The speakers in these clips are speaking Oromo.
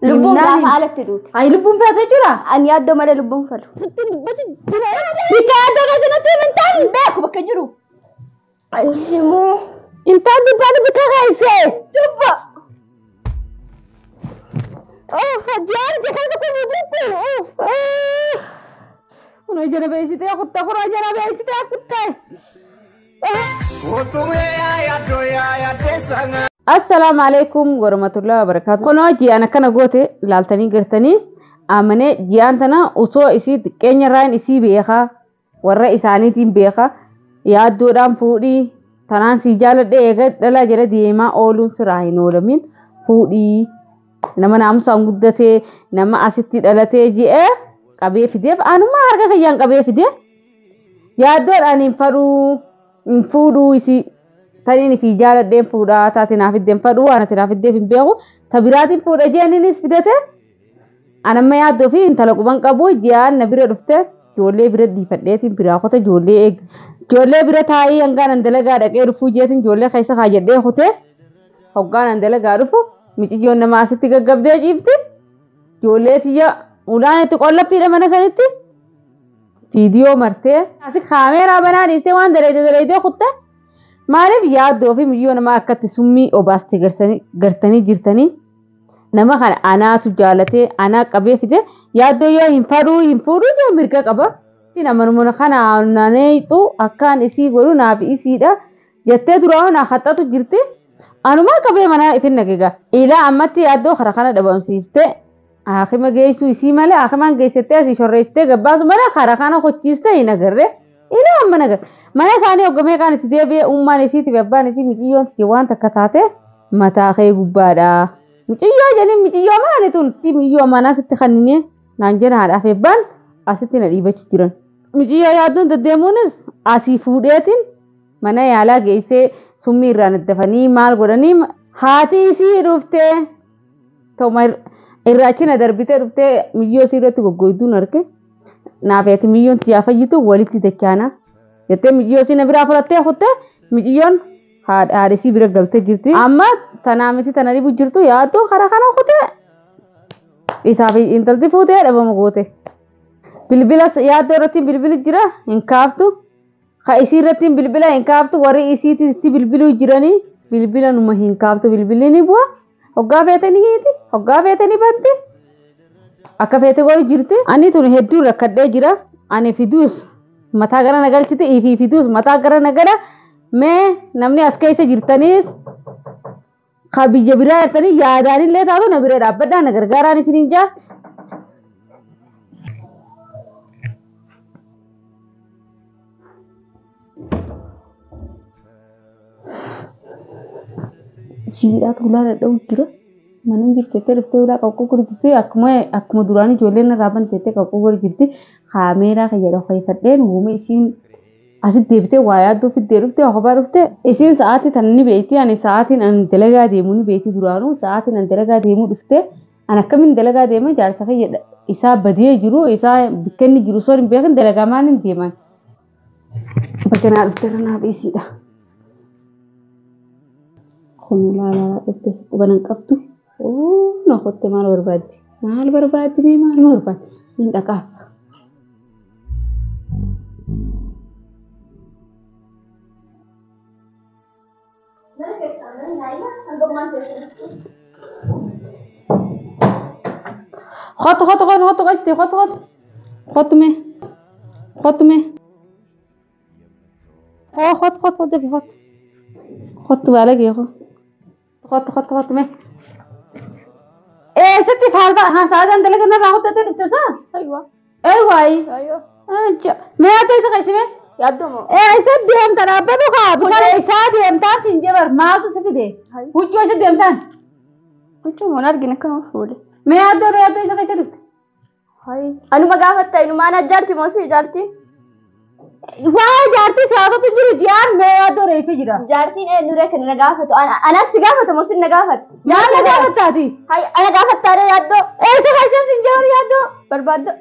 Lubbuun gaafa alatti duuti. Ayi lubbuun feete jechuudha. Ani yaaddoo malee lubbuun falu. Sittiin dubbatu jira. Bikka yaaddoo keessa natti himintaan. Beeku bakka jiru. Himuu. Intaan dubbatu bikka keesse. Dubba. Oh, hajjaan jecha kun dubbitti. Kun jara beeksitee kutta kun jara beeksitee kutte. Assalaamu alaikum warahmatullahi wabarakatuh. Kunoo ji'aan akkana goote laaltanii gartanii amanee ji'aan tana osoo isii xiqqeenya irraan isii beekaa warra isaaniitiin beekaa yaaddoodhaan fuudhii tanaan sii jaaladhe eega dhalaa jala deemaa ooluun siraa hin oolamin fuudhii nama naamusaan guddatee nama asitti dhalatee ji'ee qabee fideef anuma harka kiyyaan qabee fidee yaaddoodhaan hin fadhuu hin fuudhuu isii taniin fi jaaladheen fuudhaa taate naaf iddeen fadhuu waan ati naaf iddeef hin beeku ta biraatiin fuudha jeeninis fidate anamma yaaddoo fi intala quban qabu ji'aan na bira dhufte ijoollee bira dhiifadheetiin biraa kota ijoollee eeg ijoollee bira taa'ii hangaan an dalagaa dhaqee dhufuu jeetiin ijoollee keessa kaayadhee kutee hoggaan an dalagaa dhufu miciyyoon nama asitti gaggabdee ciifti ijoollee tiyya ulaan itti qollaffiidha mana sanitti viidiyoo martee asi kaameeraa banaa dhiistee waan daleeyte daleeytee kutte maaliif yaaddoo fi miyyoo namaa akkatti summii obaaste gartanii jirtanii nama kana anaatu jaalatee anaa qabee fide yaaddoo yoo hin fadhuu hin fuudhuu jee mirga qaba. Namanuma kana naneexu akkaan isii godhu naaf isiidha jettee duraan naa haxxatu jirti. Anumaa qabee mana ifin nageega. Ilaa ammatti yaaddoo kara kana dhabamsiiftee haakima geessuu isii malee haakimaan geessitee asii shorreessitee gabbaasu malee kara kana hochiistee hin agarre. Ilaa amma nagar. Mana isaanii hoggamee kaan itti deebi'ee ummaan isiitiif abbaan isii miciyyoon waan takka taate mataa kee gubbaadha. Miciyyoo jedhanii miciyyoo maali tun? Miciyyoo manaa sitti kannine naan jedha haadhaaf eebbaan asitti na dhiibachuu jiran. Miciyyoo yaaddoon deddeemuunis asii fuudheetiin mana yaalaa geessee summii irraa naddafanii maal godhanii haati isii dhuftee ta'uma irraa achi na darbitee dhuftee miyyoo isii irratti goggoyduun arge. Naafeeti miyyoon tiyyaa fayyitu walitti dachaana. Jettee miyyoo isii na biraa fudhattee kuttee miciyyoon haadha isii bira galtee jirti. Amma tanaa miti tana dhibu jirtu yaaddoo karaa kana kutee isaaf intalti fuutee dhabama goote. Bilbila yaaddoo irratti bilbili jira hin kaaftu. Ka isii irratti bilbila hin kaaftu warri isiitti bilbiluu jiranii bilbila numa hin kaaftu bilbilli ni bu'a. Hoggaa feete ni hiiti hoggaa feete ni banti. Akka feete godhu jirti. Ani tun hedduu rakkadhee jira. Ani fiduus mataa gara na galchite ifii fiduus mataa gara na gala. Mee namni as keessa jirtaniis ka biyya biraa jirtanii yaadaanillee taatu na bira dhaabbadhaa na gargaaraan isiniin jaa. Shiidhaatu ulaa dhadha'u jira. Mana jirti jettee dhuftee ulaa qaqquu godhu jirti. Akkuma duraan ijoolleen irraa bante jettee qaqquu godhu jirti. Kaameeraa kiyya dhokeeffadheen uume isiin asitti deebitee waa yaaddoo fiddee dhuftee kophaa dhuftee isiin sa'aatii tan ni beekti. Ani sa'aatiin ani dalagaa deemu ni beekti duraanuu sa'aatiin ani dalagaa deemu dhuftee ani akkamiin dalagaa deema jaarsa kiyya isaa badee jiru isaa bakka inni jiru osoo hin beekin dalagaa maaliin deeman. Bakka naa dhuftee irra naaf isiidha. Kun ilaalaa dhuftee quba nan qabdu. Na kotte maal barbaaddi? Maal barbaaddi mee maal barbaaddi? Hin dhaqaaf. Khot khot khot khot qashti khot khot. Khot mee. Khot mee. Khot khot khot defi khot. Khot baalagee khot. Khot khot khot mee. Eessatti faalba haa saadaan dalaga narraa hojjetee dhufte saa? Aywa. Eewwaayi. Aywa. Mee yaaddoo isa qaysime? Yaaddoo moo? Eessa deemta dhaabbatu kaa bishaan isaa deemtaan siin jebar maaltu si fide? Huccuu isa deemtaan? Huccuu moo argina akkanuma fuule. Mee yaaddoo yaaddoo isa keessa dhufte? Anuma gaafatta inumaan jaarti moo si jaarti? Waa jaartii saatatu jiru ji'aan mee yaaddoo reessa jira. Jaartiin eenyuree kan na gaafatu? Anas si gaafatu moo sin na gaafatu? Maal na gaafattaati? Ana gaafattaadha yaaddoo. Eessa keessa siin jebar yaaddoo? Barbaaddo.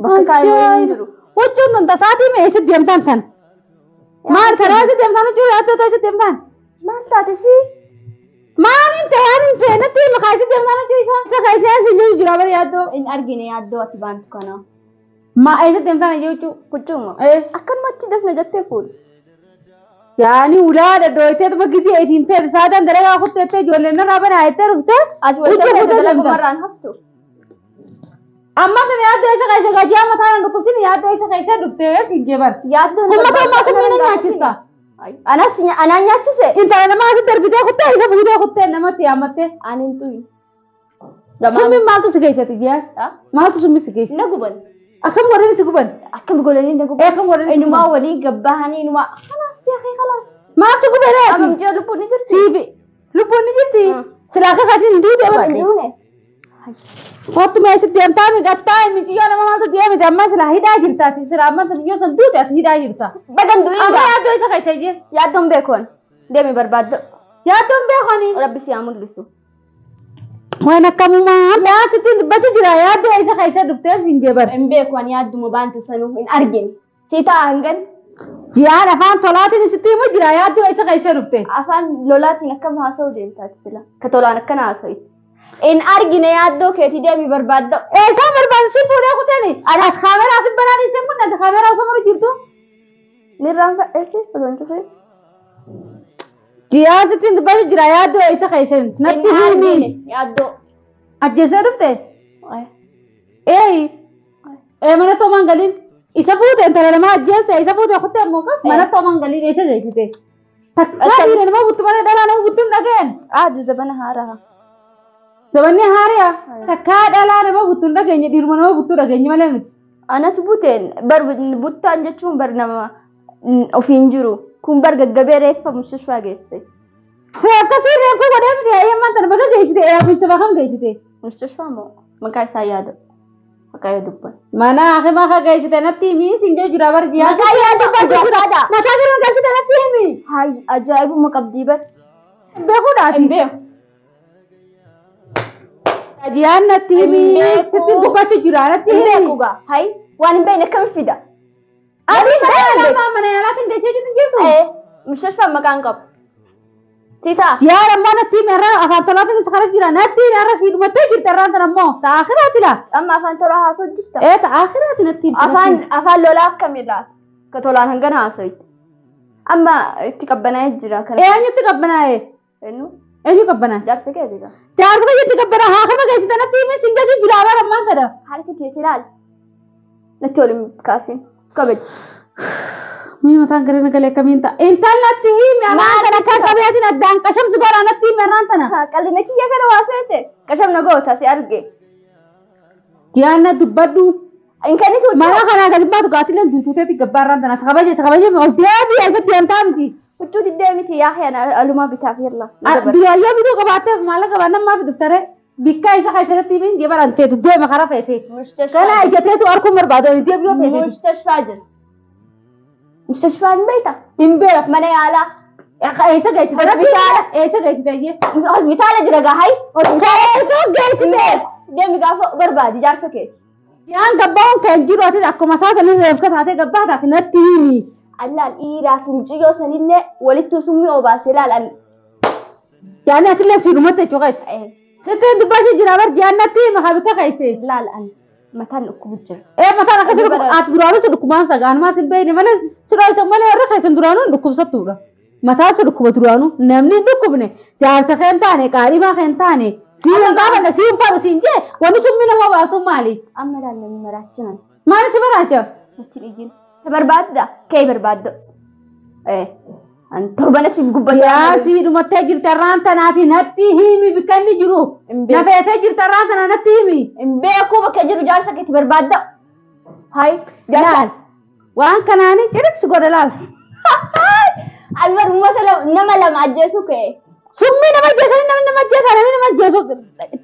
Bakka kaayee hin jiru. Huccuun tun tasaatii mee eessa deemtaan tan? Maal karaa eessa deemtaan huccuu yaaddoo eessa deemtaan? Maal taate si? Maaliin ta'e waan hin ta'e natti hima kaasii deemnaan hojii isaa. Isa kaasii asii jiru jira bara yaaddoo. Hin argine yaaddoo ati baantu kana. Ma eessa deemtaan jechuun? Huccuuma. Eh. Akkanumatti dasna jettee fuudhu. Yaani ulaa dhadhooytee tuma gisee ittiin ta'e saadaan dalagaa kutteettee ijoolleen irraa banaa jettee dhuftee. Ati wanta Huccuu feete fuutee dalaguma deemta. irraan haftu. Amma kana yaaddoo isa keessa gajaa mataa na dhukkubsin yaaddoo isa keessa dhuftee si jeban. Yaaddoon Uummata ammaa summii na nyaachista. Anas anaan nyaachise. Intala namaa asitti darbitee kuttee isa fuutee kuttee namatti yaammattee. Ani hin xuyi. Summiin maaltu si keessatti jiyaa? Maaltu summi si keessa? Na guban. Akkam godhanii si guban? Akkam godhanii na guban. Akkam godhanii si Inumaa guban? waliin gabbahanii inumaa. Khalaas yaa akhi khalaas. Maal si gubee Amma reeti? mucaa lubbuun ni jirti. Siifi. Lubbuun ni jirti? Silaa akka kaatiin hin duute Hin barbaade. duune. Kottu mee asitti deemtaa mi gattaa miiciyyoo nama maaltu deemite amma silaa hidhaa jirta ati silaa amma yoo san duute ati hidhaa jirta. Bagan durii Amma gaa. yaaddoo isa keessa jee. Yaaddoon beekoon. Deemi barbaaddo. Yaaddoon beekoni. Rabbi si haa mul'isu. Waan akkamumaa asitti dubbatu jira yaaddoo isa keessa dhuftee siin jeebar. Hin beeku ani yaadduma baantu sanuu hin argine. Si ta'a hangan Ji'aan afaan tolaatiin sitti himu jira yaaddoo isa keessa dhufte. afaan lolaatiin akkam haasa'u deemtaati sila. Ka tolaan akkana haasa'i. Hin argine yaaddoo keetii deemi barbaaddo. Eessaan barbaadu si fuudhee kutani. As kaameraa si banaa dhiisee mul'ata kaameraa osoo maru jirtu. Nirraan fadheesse osoo hin cufin. Ji'aan sitti dubbatu jira yaaddoo isa keessa natti Hin himi. argine yaaddoo. Ajjeesee dhufte. Eeyi. Ee mana toomaan galiin. Isa fuute intala namaa ajjeesse isa fuute kuttee ammoo mana toomaan galiin eessa geessite. Takkaa dhiira nama buttu malee dhalaa nama buttu hin dhageen. Aadi zabana haaraa. Zabanni haariyaa takkaa dhalaa nama buttu hin dhageenye dhiiruma nama buttu dhageenye malee miti. Anatu buteen bar buttaan jechuun bar nama ofiin jiru. Kun bar gaggabee reeffa mushashfaa geesse. Reefka sii reefka godhee miti hayyammaan tana baga geessite eebicha bakam geessite. Mushashfaa moo maqaa isaa yaada. Maqaa yoo dubban. Mana akima ka geessite natti himi siin jee jira bar jiyaa. Maqaa yaa dubban jira. Mataa jiran geessite natti himi. Hayi ajaa'ibuma qabdii bar. Beekuudhaati. Hin beeku. Jiyaan natti himi. Hin beeku. Sitti dubbachuu jira natti Hin himi. beeku gaa. Hayi waan hin beekne akkamiin fida? Ati mana nama mana yaalaatiin geessee jirtu jirtu. Mushashfaa maqaan qabu. Sitaa. Jiyaan ammoo natti himi irraa afaan tolaatiin isa karas jira natti himi irra sii dhumattee jirti irraan sana ammoo ta'a akiraati laa. Amma afaan tolaa haasa'u jirta. Ee ta'a akiraati natti himi. Afaan afaan lolaa akkamii laata? Ka tolaan hangana haasa'itti. Amma itti qabbanaa'ee jira kana. Eenyutti qabbanaa'e? Eenyu? Eenyu qabbanaa'e? Jaarsa keeti gaa. Jaarsa jetti qabbana haa kama geessite natti himi siin jechu jira bara ammaan kana. Harka keeti ilaali. Natti ol hin kaasin. Kabaji. Mii mataan gara nagalee akkamiin ta'a? Intal natti himi ammaan kana akka qabeetiin addaan qashamsu godhaa natti himi irraan tana. Qal'ina kiyya kana waa seete. Qashamna goota si arge. Jiyaanna dubbadhu. Hin kennitu. Mana kanaa gadi baatu gaatileen duutuuteetti gabbaa irraan tana. Isa kabaje isa kabaje ol deebii eessatti deemtaa miti. Huccuu diddee miti yaa xiyana alumaa bitaaf yalla. Duraayyoo bituu qabaatteef maallaqa qabaannaan maaf dhuftare bikka isa keessatti himin jebaran teetu deema karaa feete. Kana ija teetu arguun barbaadu deebii yoo feete. Mustashfaa jira. Mustashfaa hin beekta? Hin beeku. Mana yaalaa. Eessa geessite? Hospitaala. Eessa geessite iyyee? Hospitaala jira gaa hayi. Hospitaala. Eessa geessite? Deemi gaafa barbaadi jaarsa keeti. Yaan gabbaan kan jiru ati akkuma isaa sanin reefka taatee gabbaa taate natti himi. Allaal dhiiraa fi mucayyoo sanillee walitti summii obaase ilaalan. Jaani atillee si dhumatte jechuudha. Sittiin dubbachuu jira bar jaan natti hima habika keesse. Ilaalan mataan dhukkubu jira. Ee mataan akkasii dhukkuba ati duraanuu si dhukkumaan sagaanumaa si beekne malee si dho'isa malee warra keessan duraanuu hin dhukkubsattuudha. Mataan si dhukkuba duraanuu namni hin dhukkubne jaarsa kee hin taane qaadhimaa kee hin taane si hin gaafanne si hin fadhu siin jee wanni summii nama baatu maali? Amma ilaal namni maraachinan Maali si baraacha? natti dhiyyin. Barbaadda kee barbaadda. An torbanatti gubbata. Yaa si dhumattee jirta irraan tanaati natti himi bikka inni jiru. Hin beeku. Nafeetee jirta irraan tana natti himi. Hin beeku bakka jiru jaarsa keetti barbaadda. Hayi jaarsa. Laal waan kanaanii ciribsi godha laal. Albar uummata nama lama ajjeesu ka'e. Summii nama ajjeesanii namni nama ajjeesa namni nama ajjeesu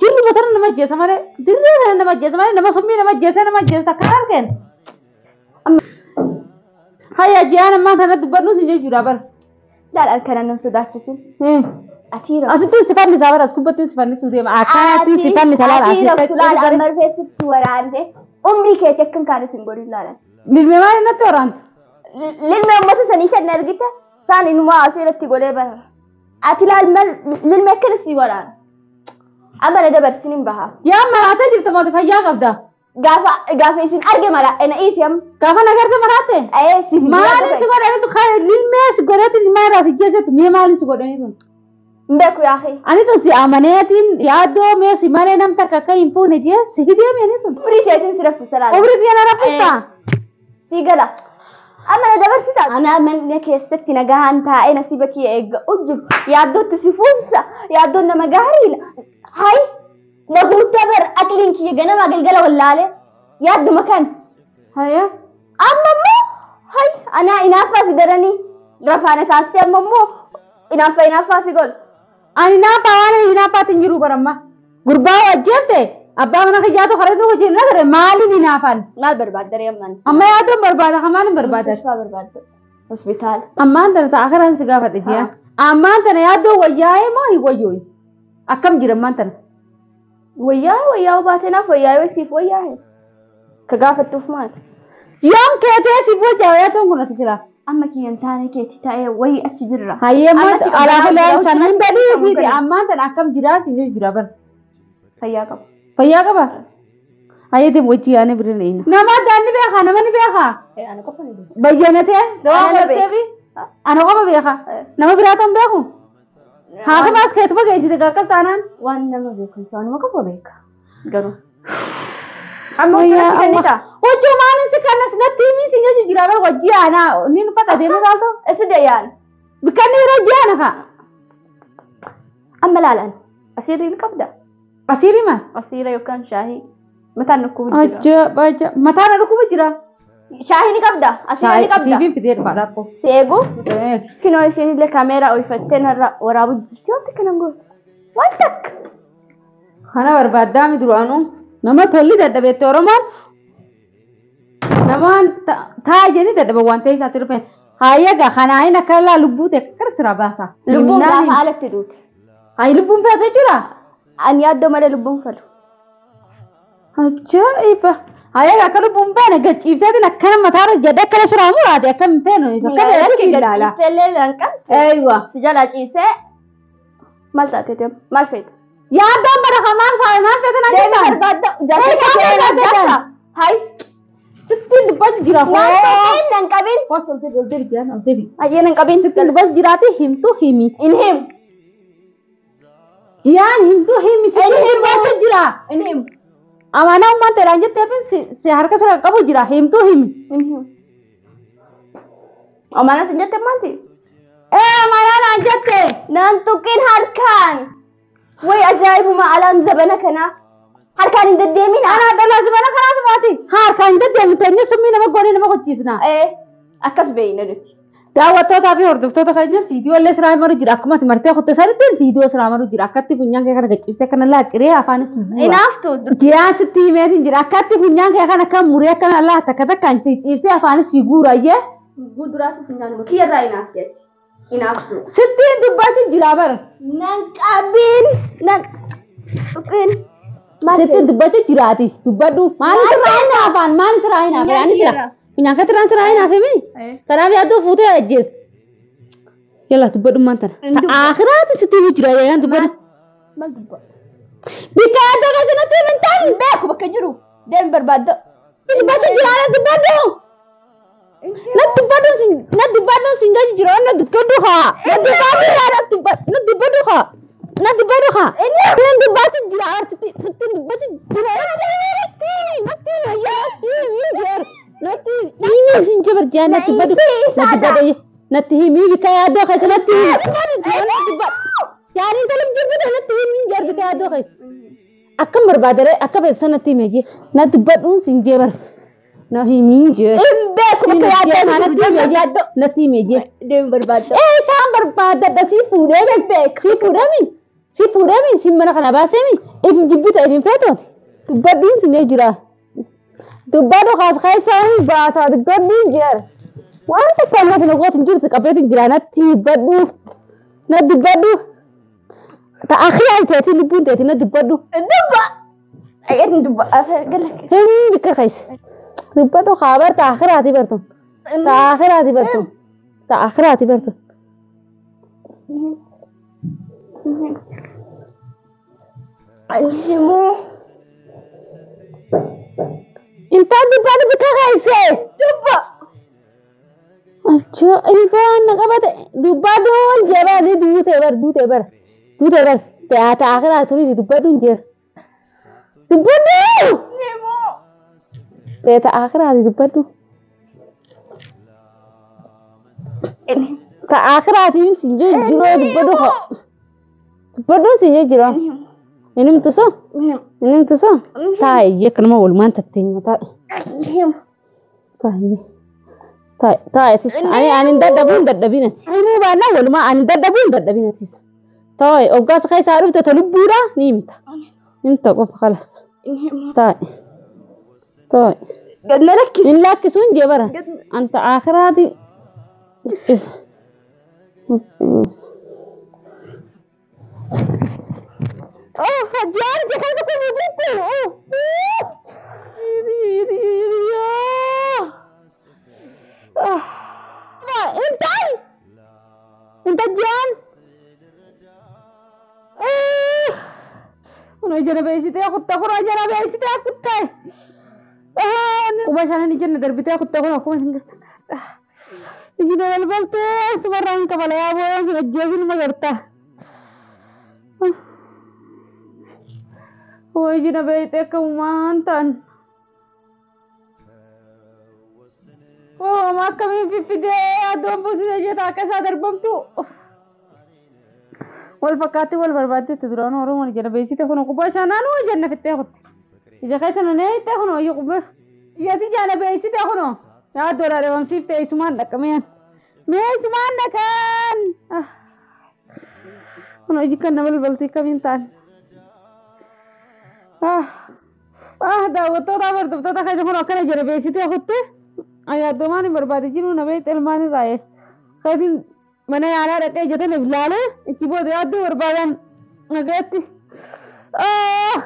jirri motora nama ajjeesa malee dirree sana nama ajjeesa malee nama summii nama ajjeesa nama ajjeesa akka argeen. Hayya ji'aan ammaa kana dubbadhu si jechuudha bara. Laal halkan nan sodaachisin. Ati rafu. Asitti si fannisaa bara as kubbattiin si fannisuu deema akkanatti si fannisa laal Ati raftu laal asitti. amma rifeessitti waraante umrii keetii akka hin kaane sin godhin laalan. Lilmee maali natti waraante? Lilmee uummata sanii kan argite isaan inumaa asirratti godhee bara. Ati laal lilma akkana si waraana. Amma na dabarsin hin baha. Ji'aan maraatee jirta mooti fayyaa qabda. Gaafa isin arge mara na dhiisi amma. Gaafa nagarta maraatte? Ee si Maaliin si godhanitu lilmee si godhati ilmaa irraa si jeessetu mee maaliin si godhanitu? Hin beeku yaaqii. Ani tun si amaneetiin yaaddoo mee si malee nam takka akka hin fuune jee si fidee mee tun. Umrii keetiin si raffisa laala. Umrii kiyya na raffista. Si gala. Amma na dabarsita. Anaa mana keessatti nagahaan taa'ee nasiiba kiyya eegga'u jiru. Yaaddootti si fuusa. Yaaddoon nama gaariidha. Hay na guutaa bar aqliin kiyya ganama galgala wallaalee. Yaadduma kan. Haya. Amma immoo hay anaa inaaffaa si daranii rafaana kaastee amma immoo inaaffaa si godhu. Ani naaffaa waan ani naaffaatiin jiru baramma. Gurbaa wajjinte abbaa mana kiyyaatu kareetu wajjin na gara maaliin hinaafan? Maal barbaadda ree ammaan? Amma yaaddoon barbaada maaliin barbaada? Mustashfaa barbaadda. Hospitaala. Ammaan tana ta'a karaan si gaafadhe ji'a. Ammaan tana yaaddoo wayyaa'ee moo hin wayyooyi? Akkam jira ammaan tana? Wayyaa baatee naaf wayyaa siif wayyaa'e. Ka gaafattuuf maal? Yoom keetee siif wayyaa'e yaaddoon kun ati jira? Amma kiyyan taane keetti taa'ee wayii achi jirra. Hayyee Amma moo si alaa qabanaa filaan jira, san hunda dhiisiiti hojii ammaan tana akkam jiraa si jira bara. Fayyaa qaba. Fayyaa qaba? Hayyee deemu wajji yaanee bira na Nama addaan ni beekaa nama ni beekaa? Ana qofa ni beeku. Bayyanatee dawaa Ana godhateefi ana qofa beeka. Nama biraa ta'uu hin beeku. Haakamaas keetuma geessite akkas taanaan. Waan nama beeku anuma qofa beeka. Garuu. Amma Wayyaa hojii kennita. Hojii maaliin si kannas natti himii si jechu jira bara hojii aanaa ni uffata deemee baalto. Isi deeyaan. Bikkanni yeroo hojii aana fa'a. Amma laalaan. Asiirri ni qabda. Asiirri maal? Asiira yookaan shaahii. Mataan dhukkubu jira. Ajaa'iba ajaa'iba. Mataan na dhukkubu jira. Shaahii ni qabda. Asiira ni qabda. Siifiin fidee dhufa rakkoo. Seegu. Kinoo isheen illee kaameeraa oolfattee narra waraabu jirti. Wanti kana gootu. Waan takka. Kana barbaaddaa mi duraanuu nama tolli dadhabeette Oromoon namaan taa jedhanii dadhaban waan ta'e isaatti dhufeen. Hayyaga kanaayin akka laa lubbuu ta'e akka sira baasa. Lubbuun gaafa alatti duute. Hayi lubbuun baasa jechuudha. Ani yaaddoo malee lubbuun falu. Ajaa'iba. Hayyaga akka lubbuun baane gachiifteetiin akkana mataarra jedhee akkana siraa muraate akka hin feenu akka feetu si ilaala. Gachiisellee lanqamtu. Eeywa. Si jalaa ciisee maal taatee deemu? Maal feeta? Yaaddoon bara maal faaya maal feeta naan Deemi jettaan? barbaadda. Ee, isaan barbaadda. Hayi. Sittiin dubbatu jira. Naan tuqin nan qabin. Kootu ol deebi ol deebi jiraan ol deebi. Ayyee nan qabin. Sittiin dubbatu jiraate himtu himi. In him. Jiyaan himtu himi sittiin Inni dubbatu jira. In him. Amaanaa ummaan ta'edhaan jetteefin si harka sirra qabu jira himtu himi. In him. Amaanaa sin jette maanti? Ee amaanaa naan jette. Naan tuqin harkaan. Way ajaa'ibuma alaan zabana kanaa. Harkaan hin deddeemin. Anaa dhalaa zibana kanaatu maati. Harkaan hin deddeemnu teenyee summii nama goonee nama qochiisna. Ee akkas beeyna nuti. Daawwattootaa fi hordoftoota keenya viidiyoo illee siraa maru jira akkuma ati martee kutte sanitti viidiyoo siraa maru jira akkatti funyaan kee kana gachiiftee kana laaciree afaanis Inaaftu. Jiyaan sitti himeetiin jira akkatti funyaan kee kana akka muree akkana laa takka takkaan si ciibsee afaanis si guurayyee Gudduraatu funyaanuma kiyyarraa inaafti ati. Inaaftu. sittiin dubbachuu jira bara. Nan qabin. Nan tuqin. Sittiin dubbachuu jiraati dubbadhu maali sirraa hin afaan maali sirraa hin afaan ani sira funyaan kee tiraan sirraa hin afimi kanaaf yaaddoo fuutee ajjees. Yalla dubbadhu maan tana. Akiraati sitti himu jira yaan dubbadhu. Maal dubbadhu? Bikka yaaddoo keessa natti himin taani. Beeku bakka jiru. Deemi barbaadda. Dubbachuu jira dubbadhu. Na dubbadhu sin gaji jira na dubbadhu haa. Na dubbadhu haa na dubbadhu haa. Na dubbadhu haa. Sittiin dubbachuu jira sittiin dubbachuu jira. Natti natti natti himi sin jabar jaa natti dubbadhu. Natti dubbadhu natti himi bikka yaaddoo keessa natti himi. Yaani intalum jirbita natti himi jar bikka yaaddoo keessa. Akkam barbaadare akka feetu natti himi jee na dubbadhuun sin jabar. Na himi jee. Hin beeku bakka yaaddoo jiru. Natti himi jee. Deemi barbaadda. Ee isaan barbaadadha si fuudhee beek si fuudhee mi si fuudhee mi si mana kana baasee mi if jibbita if hin feetooti dubbadhuun sin jira dubbadhu kaas keessaan baasaa dubbadhuun jira waan tokko amma sana gootu hin jirtu qabdeetu jira natti dubbadhu na dubbadhu ta akhiraa teeti lubbuun teeti na dubbadhu Dubba. Ayyee dubba. Gala. hin bikka keessa dubbadhu kaa barta akhiraati bartu ta akhiraati bartu ta akhiraati bartu. Himuu. Intaan dubbaa bika keesse. Dubba. Achoo ilfaan na qabate dubbaa doon jabaa ni duute bar duute bar duute bar ta'ata akhiraa turis dubbadhu hin jira. Dubbadhu. Himuu. Ta'ata akhiraa dubbadhu. Ta akhiraatiin si jiroo dubbadhu ko. Dubbadhu si jira. Inni mtuso? Inni mtuso? Taa'i akkanuma walumaan tatteenya taa'i. Taa'i. Taa'i taa'i atis ani ani hin dadhabuu hin dadhabin atis. Himuu baannaan walumaa ani hin dadhabuu hin dadhabin atis. Taa'i hoggaas keessaa dhufte ta lubbuudha ni himta. Himta qofa kalas. Taa'i. Taa'i. Gad na lakkisi. Hin lakkisuun jee bara. Anta akhiraati. Oh, Hajjar, jangan aku buku. Oh. Ah. Intan. Intan Jan. Eh. Uno jana beesite aku takut jana beesite aku teh. Ah, kuma shana ni janna darbite aku takut aku masih. Ini balbalte sumarang kepala ya boy, ajjabin magarta. Hojii na beeyte akka uumaan ta'an. Ooma akkamiin fiffidee aduun buusisee jeta akka isaa darbamtu. Wal fakkaatti wal barbaaddetti duraan Oromoon ija na beeksite kun quba shaanaan hoo janna fittee kutte. Ija keessa na neeyte kun hooyyuu quba. Ijati jana beeksite kun yaaddoodhaa dhabamsiifte isumaan dhaqqameen. Mee isumaan dhaqan. Kun hojii kan nama balbaltii kamiin ta'an. Ah, daawwattoota hordoftoota keenya kun akkana jala beeksitee kutte yaaddomaan hin barbaade jiru na beekte ilmaan irraa eessa. Mana yaalaa dhaqee ija tana ilaalee ichi booda yaaddoo barbaadan nagaatti. Ah!